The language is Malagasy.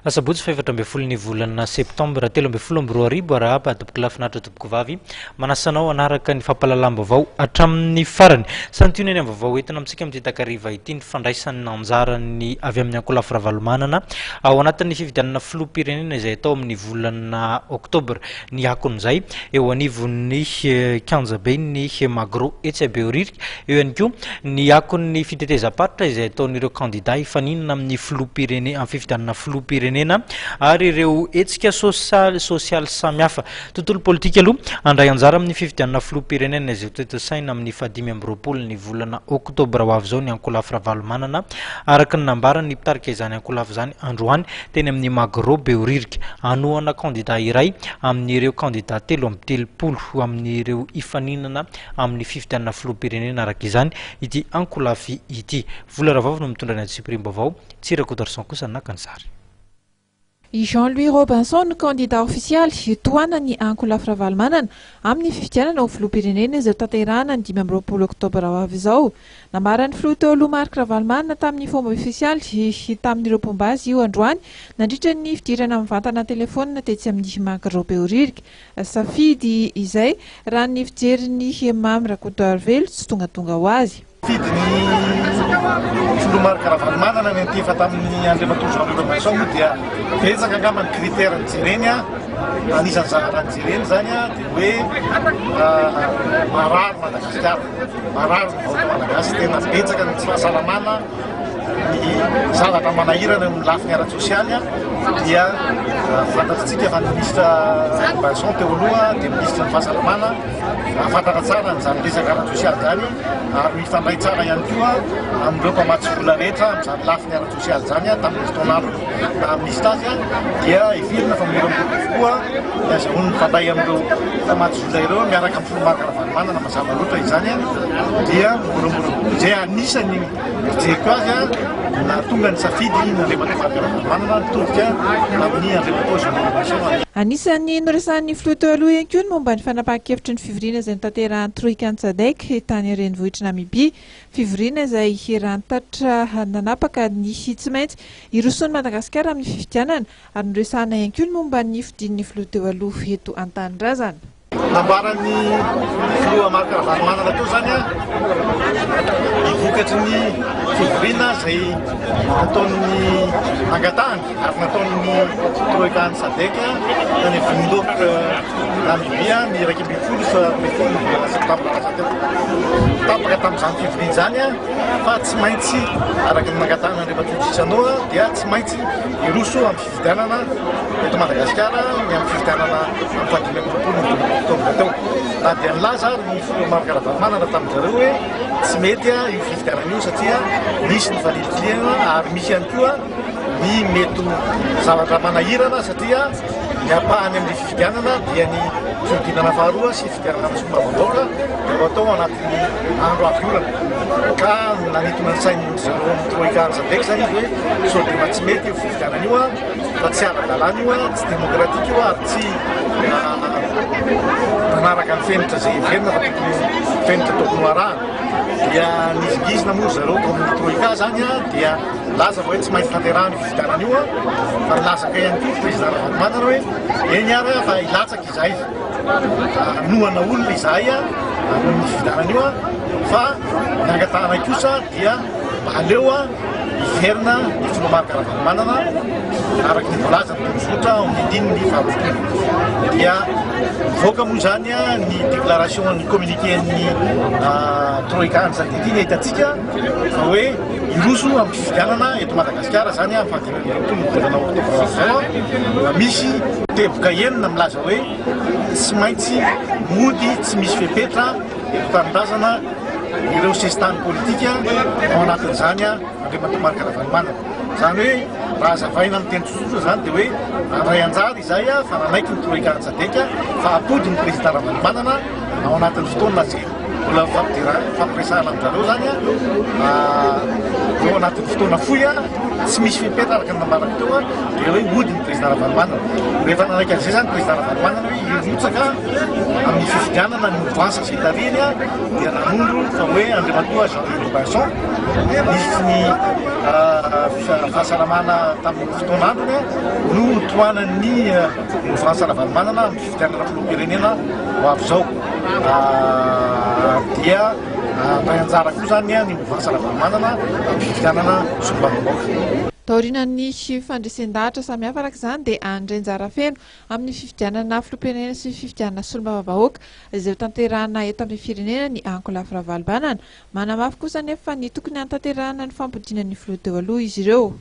Asabotsy faha 14 ny volana septambra 2013. Arahaba tompokolahy, finaritra tompokovavy, manasa anao hanaraka ny fampahalalam-baovao hatramin'ny farany. Santionany amin'ny vaovao entina amintsika amin'ity takariva ity ny fandraisana anjarany avy amin'ny ankolafy Ravalomanana ao anatin'ny fifidianana filoham-pirenena izay atao amin'ny volana oktobra, ny akon'izay eo anivon'ny kianjaben'ny Magro etsy Behoririka. Eo ihany koa ny akon'ny fitetezam-paritra izay ataon'ireo kandida hifaninana amin'ny filoham-pirenena amin'ny fifidianana filoham-pirenena ary ireo hetsika sosialy sosialy samihafa. Tontolo politika aloha, handray anjara amin'ny fifidianana filoham-pirenena izay hotontosaina amin'ny faha25 ny volana oktobra ho avy izao ny ankolafy Ravalomanana, araka ny nambaran'ny mpitarika izany ankolafy izany androany teny amin'ny Magro Behoririka. Hanohana kandida iray amin'ireo kandida 33 amin'ireo hifaninana amin'ny fifidianana filoham-pirenena araka izany ity ankolafy ity. Vola Ravavy no mitondra ny antsipiriam-baovao, Tsy Rakotoarison kosa naka ny sary. I Jean Louis Robinson no kandida ofisialy tohanan'ny ankolafy Ravalomanana amin'ny fifidianana ho filoham-pirenena izay hotanterahina ny 25 oktobra ho avy izao. Nambaran'ny filoha teo aloha Marc Ravalomanana tamin'ny fomba ofisialy tamin'ireo mpomba azy io androany nandritra ny fidirana mivantana an-telefaonina tetsy amin'ny Magro Behoririka. Safidy izay, raha ny fijerin'i Mamy Rakotoarivelo, tsy tongatonga ho azy. Nifidy ny filoha Marc Ravalomanana niantefa tamin'ny Andriamatoa Jean Louis Robinson moa dia betsaka angamba ny critère nijereny, anisan'ny zavatra nijereny izany dia hoe marary Madagasikara, marary ny vahoaka malagasy, tena betsaka ny tsy fahasalamana, ny zavatra manahirana eo amin'ny lafiny ara-tsosialy dia fantatritsika fa ny minisitra Robinson teo aloha dia minisitry ny fahasalamana, mahafantatra tsara an'izany resaka ara-tsosialy izany ary mifandray tsara ihany koa amin'ireo mpamatsy vola rehetra amin'izany lafiny ara-tsosialy izany tamin'ny fotoan'andro naha minisitra azy dia heverina fa moramora kokoa ny azahoany mifandray amin'ireo mpamatsy vola ireo miaraka amin'ny filoha Marc Ravalomanana. Mazava loatra izany dia moramora kokoa izay anisan'ny fijeriko azy nahatonga ny safidy n'Andriamatoa Marc Ravalomanana nitodika tamin'ny Andriamatoa Jean Louis Robinson. Anisan'ny noresahan'ny filoha teo aloha ihany koa ny momba ny fanapahan-kevitry ny fivoriana izay notanterahan'ny Troika-n'ny Sadec tany an-renivohitr'i Namibia. Fivoriana izay rantatra nanapaka ny tsy maintsy hirosoan'i Madagasikara amin'ny fifidianana ary noresahana ihany koa ny momba ny fodian'ny filoha teo aloha eto an-tanindrazana. Nambaran'ny filoha Marc Ravalomanana teo izany ny vokatry ny fivoriana izay nataon'ny nangatahany ary nataon'ny Troika-n'ny Sadec tany Windhoek Namibia ny 11 sy 12 ny volana septambra lasa teo. Tapaka tamin'izany fivoriana izany fa tsy maintsy araka ny nangatahan'Andriamatoa Chissano dia tsy maintsy hiroso amin'ny fifidianana eto Madagasikara ny amin'ny fifidianana amin'ny faha 25 ny volana oktobra teo. Na dia nilaza ary ny filoha Marc Ravalomanana tamin-dry zareo hoe tsy mety io fifidianana io satria misy ny fanilikilihana ary misy ihany koa ny mety ho zavatra manahirana satria ny ampahany amin'ny fifidianana dia ny fihodinana faharoa sy fifidianana amin'ny solombavambahoaka dia ho atao anatin'ny andro avy orana ka nanintona ny sain'ny zareo amin'ny Troika Sadec izany izy hoe sao dia mba tsy mety io fifidianana io fa tsy ara-dalàna io, tsy demokratika io ary tsy manaraka ny fenitra izay heverina fa tokony fenitra tokony ho arahana. Dia nizingizina moa ry zareo tao amin'ny Troika izany dia nilaza fa hoe tsy maintsy tanterahana io fifidianana io fa nilaza ka ihany koa président Ravalomanana hoe eny ary fa hilatsaka izahay, hanohana olona izahay amin'ny fifidianana io fa ny angatahanay kosa dia mba aleo hiverina ny filoha Marc Ravalomanana araka ny voalazan'ny tondrozotra ao amin'ny andininy faha-20. Dia nivoaka moa izany ny déclaration ny communiqué-n'ny Troika ny Sadc ny ahitantsika fa hoe hiroso amin'ny fifidianana eto Madagasikara izany amin'ny faha 25 ny volana oktobra ho avy izao. Misy teboka enina milaza hoe tsy maintsy mody tsy misy fepetra eto tanindrazana ireo sesitany politika ao anatin'izany Andriamatoa Marc Ravalomanana. Izany hoe raha hazavaina amin'ny teny tsotsotra izany dia hoe handray anjara izahay fa nanaiky ny Troika Sadec fa hapody ny Président Ravalomanana ao anatin'ny fotoana izay mbola hifampiresahana amin-dry zareo izany ao anatin'ny fotoana fohy. Tsy misy fepetra araka ny nambarako teo dia hoe hody ny Président Ravalomanana. Rehefa nanaiky an'izay izany Président Ravalomanana hoe hirotsaka amin'ny fifidianana ny mouvance izay tarihiny dia nanondro fa hoe Andriamatoa Jean Louis Robinson, minisitry ny fahasalamana tamin'ny fotoan'androny no hotohanan'ny mouvance Ravalomanana amin'ny fifidianana filoham-pirenena ho avy izao. Dia handray anjara koa izany ny mouvance Ravalomanana amin'ny fifidianana solombavambahoaka. Taorian'ny fandresen-dahatra samihafa araka izany dia handray anjara feno amin'ny fifidianana filoham-pirenena sy fifidianana solombavambahoaka izay hotanterahina eto amin'ny firenena ny ankolafy Ravalomanana. Manamafy kosa anefa fa ny tokony hanatanterahana ny fampodiana ny filoha teo aloha izy ireo.